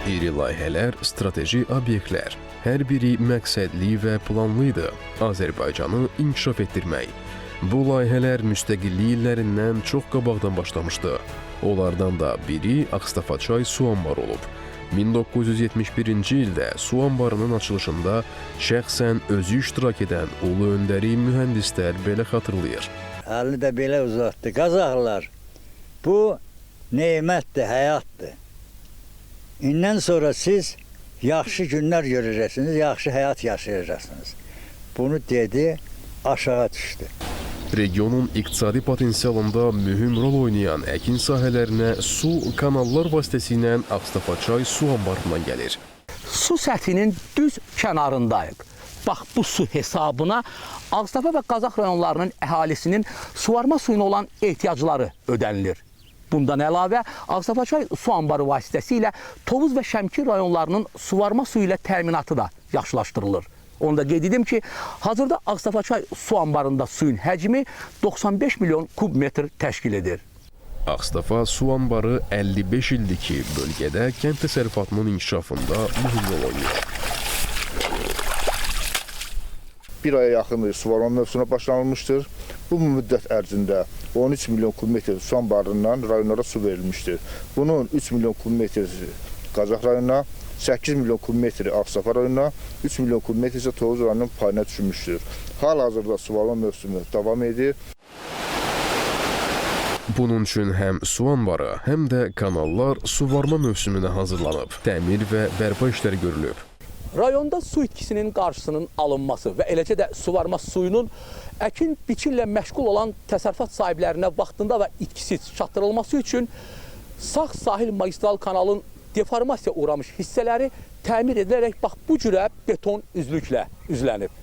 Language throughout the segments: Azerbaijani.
İri layihələr, strateji obyektlər, hər biri məqsədli və planlı idi. Azərbaycanı inkişaf etdirmək. Bu layihələr müstəqillik illərindən çox qabaqdan başlamışdı. Onlardan da biri Ağstafaçay su anbarı olub. 1971-ci ildə su anbarının açılışında şəxsən özü iştirak edən ulu öndəri mühəndislər belə xatırlayır. Əlini də belə uzatdı. Qazaxlar, bu nemətdir, həyatdır. İndən sonra siz yaxşı günlər görəcəksiniz, yaxşı həyat yaşayacaqsınız. Bunu dedi, aşağı düşdü. Regionun iqtisadi potensialında mühüm rol oynayan əkin sahələrinə su kanallar vasitəsilə Ağstafaçay su anbarından gəlir. Su səthinin düz kənarındayıq. Bax bu su hesabına Ağstafa və Qazax rayonlarının əhalisinin suvarma suyuna olan ehtiyacları ödənilir. Bundan əlavə Ağstafaçay su anbarı vasitəsilə Tovuz və Şəmkir rayonlarının suvarma suyu ilə təminatı da yaxşılaşdırılır. Onu da qeyd edim ki, hazırda Ağstafaçay su anbarında suyun həcmi 95 milyon kub metr təşkil edir. Ağstafa su anbarı 55 ildir ki, bölgədə kənd təsərrüfatının inkişafında mühüm rol oynayır. Bir aya yaxın suvarma mövsümünə başlanılmışdır. Bu müddət ərzində 13 milyon kubmetr su anbarından rayonlara su verilmişdir. Bunun 3 milyon kubmetri Qazax rayonuna, 8 milyon kubmetri Ağstafa rayonuna, 3 milyon kubmetr isə Tovuz rayonunun payına düşmüşdür. Hal-hazırda suvarma mövsümü davam edir. Bunun üçün həm su anbarı, həm də kanallar suvarma mövsümünə hazırlanıb. Təmir və bərpa işləri görülüb. Rayonda su itkisinin qarşısının alınması və eləcə də suvarma suyunun əkin biçinlə məşğul olan təsərrüfat sahiblərinə vaxtında və itkisiz çatdırılması üçün sağ sahil magistral kanalın deformasiya uğramış hissələri təmir edilərək bax bu cürə beton üzlüklə üzlənib.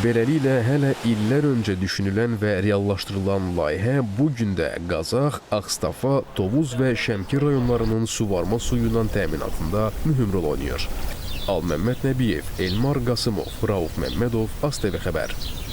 Beləliklə, hələ illər öncə düşünülən və reallaşdırılan layihə bu gün də Qazax, Ağstafa, Tovuz və Şəmkir rayonlarının suvarma suyu ilə təminatında mühüm rol oynayır. Alməmməd Nəbiyev, Elmar Qasımov, Rauf Məmmədov, ASTV xəbər.